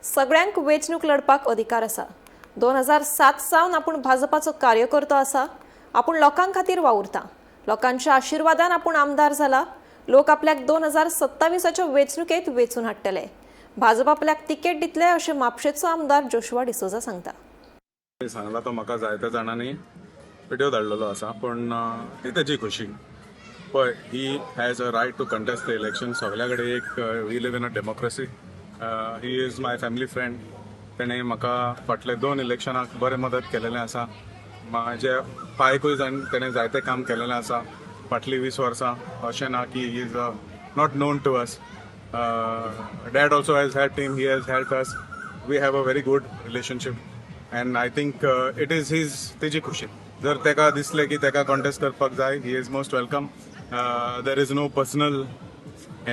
सगळ्यांक वेंचणूक लढपाक अधिकार आसा. 2007 सावन आपूण भाजपाचो कार्यकर्तो आसा. आपूण लोकां खातीर वावुरता. लोकांच्या आशिर्वादान आपूण आमदार जाला. लोक आपल्याक 2027च्या वेंचणुकेत वेंचून हाडटले. भाजप आपल्याक तिकेट दितले अशें म्हापशेचो आमदार जोशुआ डिसोजा सांगता. सांगला तो म्हाका जायत्या जाणांनी व्हिडिओ धाडलेलो आसा, पूण ती तेजी खुशी. पळय, he has a right to contest the election. सगल्या कडेन एक, we live in a democracy. He is my family friend. तेणें म्हाका फाटले दोन इलेक्शनाक बरें मदत केलेलें आसा. म्हाजे पायकूय जाण तेणें जायतें काम केलेलें आसा फाटलीं 20 वर्सां. अशें ना की he is not known to us. Dad also has helped him, he has helped us. We have a very good relationship and I think it is his, तेजी खुशी. जर तेका दिसलें की तेका कॉन्टेस्ट करपाक जाय, he is most welcome. There is no personal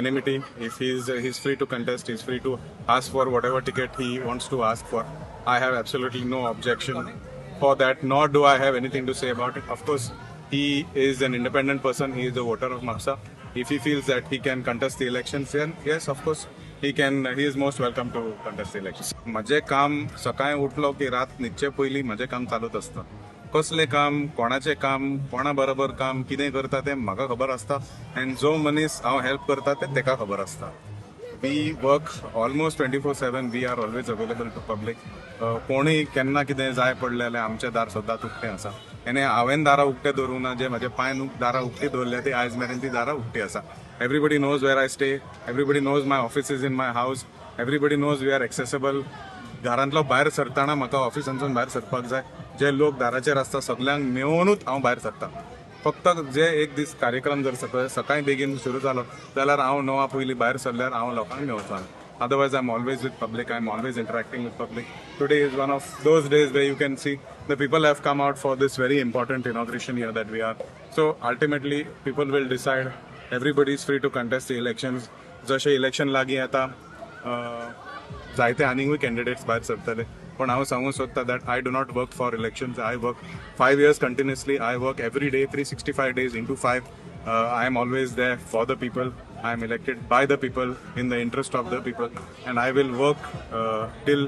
enmity. If he's free to contest, he's free to ask for whatever ticket he wants to ask for. I have absolutely no objection for that, nor do I have anything to say about it. Of course, he is an independent person. He is a voter of Mapsa. If he feels that he can contest the elections, then yes, of course, he can. He is most welcome to contest the elections. म्हजें काम सकाळी उठलो की रात न्हिदचे पयलीं म्हजें काम चालूच आसता. कसलें काम, कोणाचें काम, कोणा बरोबर काम, कितें करता तें म्हाका खबर आसता आनी जो मनीस हांव हेल्प करता तें तेका खबर आसता. We work almost 24/7. We are always available to public. कोणूय केन्ना कितें जाय पडलें जाल्यार आमचें दार सदांच उक्तें आसा आनी हांवें दारां उक्तें दवरूंक ना. जे म्हजे पांयन दारां उक्तीं दवरल्या ती आयज मेरेन ती दारां उक्ती आसा. Everybody knows where I stay. Everybody knows my office is in my house. Everybody knows we are accessible. घरांतलो भायर सरतना म्हाका ऑफिसांतसून भायर सरपाक जाय, जे लोक दाराचेर आसता सगल्यांक मेळोनूच हांव भायर सरता. फक्त जे एक दीस कार्यक्रम जर सकाळी सकाळी बेगीन सुरू जालो जाल्यार हांव 9 पयलीं भायर सरल्यार हांव लोकांक मेवचो ना. Otherwise, I am always with public. I am always interacting with public. Today is one of those days where you can see the people have come out for this very important inauguration here that we are. So ultimately, people will decide. Everybody is free to contest the elections. जशें election लागीं येता, जायते आनीकूय candidates भायर सरतले, पूण हांव सांगूंक सोदता that I do not work for elections. I work 5 years continuously. I work every day, 365 days into 5. I am always there for the people. I am elected by the people, in the interest of the people, and I will work till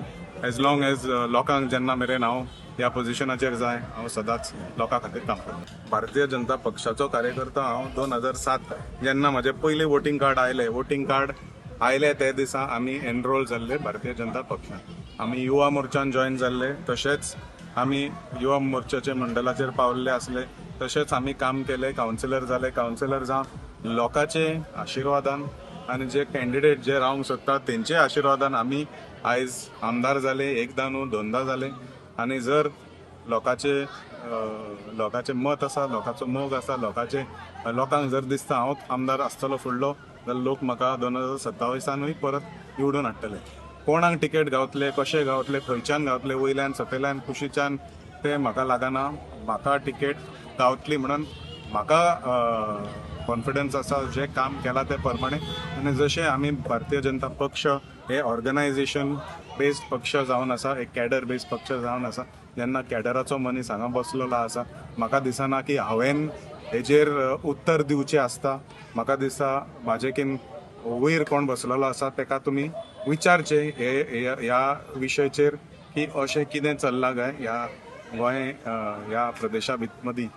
as long as लोकांक जेन्ना मेरेन हांव ह्या पोझिशनाचेर जाय, हांव सदांच लोकां खातीर काम करता. भारतीय जनता पक्षाचो कार्यकर्ता हांव. 2007 जेन्ना म्हजें पयलें वोटींग कार्ड आयलें, वोटींग कार्ड आयले ते दिसा आमी एनरोल जाल्ले भारतीय जनता पक्षान. आमी युवा मोर्चान जॉयन जाल्ले, तशेंच आमी युवा मोर्चाचे मंडळाचेर पावल्ले आसले, तशेंच आमी काम केलें, कावन्सिलर जाले. कावन्सिलर जावन लोकांचे आशिर्वादान आनी जे कॅन्डिडेट जे रावंक सोदता तेंचे आशिर्वादान आमी आयज आमदार जाले. एकदां न्हू, दोनदां जाले. आनी जर लोकांचें मत आसा, लोकांचो मोग आसा, लोकांचे लोकांक जर दिसता हांव आमदार आसतलो फुडलो जाल्यार लोक म्हाका 2027आनूय परत निवडून हाडटले. कोणाक तिकेट गावतले, कशे गावतले, खंयच्यान गावतले, वयल्यान, सकयल्यान, कुशीच्यान, ते म्हाका लागना. म्हाका तिकेट गावतली म्हणून म्हाका कॉन्फिडन्स आसा, जें काम केलां ते प्रमाणे. आनी जशें आमी भारतीय जनता पक्ष हे ऑर्गनायझेशन बेस्ड पक्ष जावन आसा, एक कॅडर बेस्ड पक्ष जावन आसा, जेन्ना कॅडराचो मनीस हांगा बसलेलो आसा, म्हाका दिसना की हांवें हेजेर उत्तर दिवचें आसता. म्हाका दिसता म्हाजे कीन वयर कोण बसलेलो आसा तेका तुमी विचारचें हे ह्या विशयाचेर की अशें कितें चल्लां काय, ह्या गोंय ह्या प्रदेशा मदीं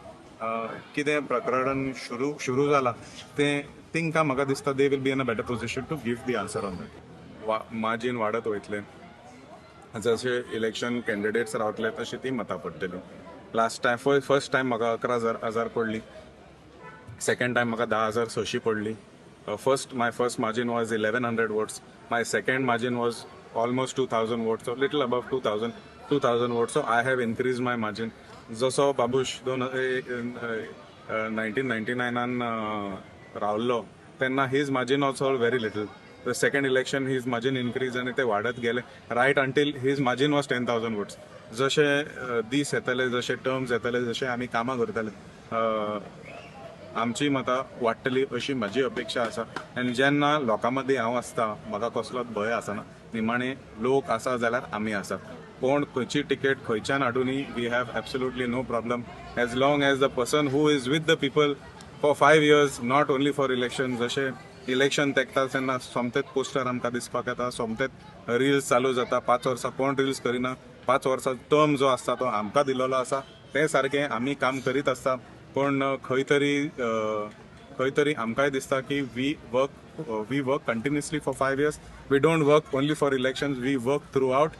कितें प्रकरण सुरू सुरू जालां तें तांकां म्हाका दिसता they will be in a better position to give the answer on that. वा मार्जीन वाडत वयतलें. जशे इलेक्शन कॅन्डिडेट्स रावतले तशी ती मतां पडटली. Last time, first time म्हाका 11,000 हजार पडली. सेकंड टायम म्हाका 10,600 पडली. First my first margin was 1100 votes. My second margin was almost 2000 votes, so little above 2000 votes. So I have increased my margin. जसो बाबूश दोन 1999आन रावल्लो तेन्ना his margin also very little. The second election, his margin increase आनी ते वाडत गेले right until his margin was 10,000 votes. जशे दीस येतले, जशे टर्म्स येतले, जशे आमी कामां करतले, आमची मतां वाडटली अशी म्हजी अपेक्षा आसा. आनी जेन्ना लोकां मदीं हांव आसता, म्हाका कसलोच भंय आसना. निमाणे लोक आसा जाल्यार आमी आसा. कोण खंयची टिकेट खंयच्यान हाडुनी, we have absolutely no problem as long as the person who is with the people for 5 years, not only for election. जशें इलेक्शन तेंकता तेन्ना सोमतेच पोस्टर आमकां दिसपाक येता, सोमतेच रिल्स चालू जाता. 5 वर्सां कोण रिल्स करिना. 5 वर्सां टर्म जो आसता तो आमकां दिलेलो आसा, ते सारकें आमी काम करीत आसता. पूण खंय तरी आमकांय दिसता की we work continuously for 5 years. We don't work only for elections, we work throughout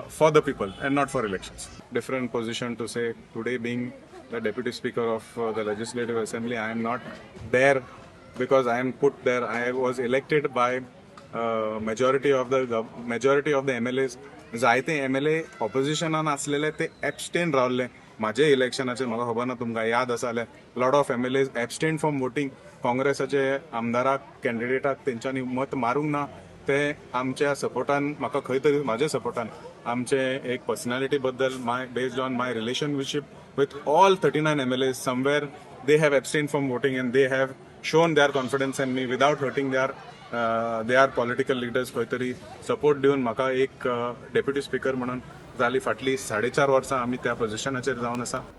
for the people and not for elections. Different position to say. Today, being the Deputy Speaker of the Legislative Assembly, I am not there because I am put there. I was elected by majority of the MLAs. जायते MLA ऑपोजिशनान आसलेले ते एबस्टेन रावल्ले म्हाजे इलेक्शनाचेर. म्हाका खबर ना तुमकां याद आसा जाल्यार, lot of MLAs abstain from voting. काँग्रेसाचे आमदाराक, कॅन्डिडेटाक तेंच्यांनी मत मारूंक ना. ते आमच्या सपोर्टान, म्हाका खंय तरी म्हाज्या सपोर्टान, आमचे एक पर्सनॅलिटी बद्दल, my based on my relationship with all 39 MLA, somewhere they have abstain from voting and they have shown their confidence in me without hurting their political leaders. खंय तरी सपोर्ट दिवन म्हाका एक डेप्युटी स्पीकर म्हणून जाली फाटली 4.5 वर्सां आमी त्या पोझिशनाचेर जावन आसा.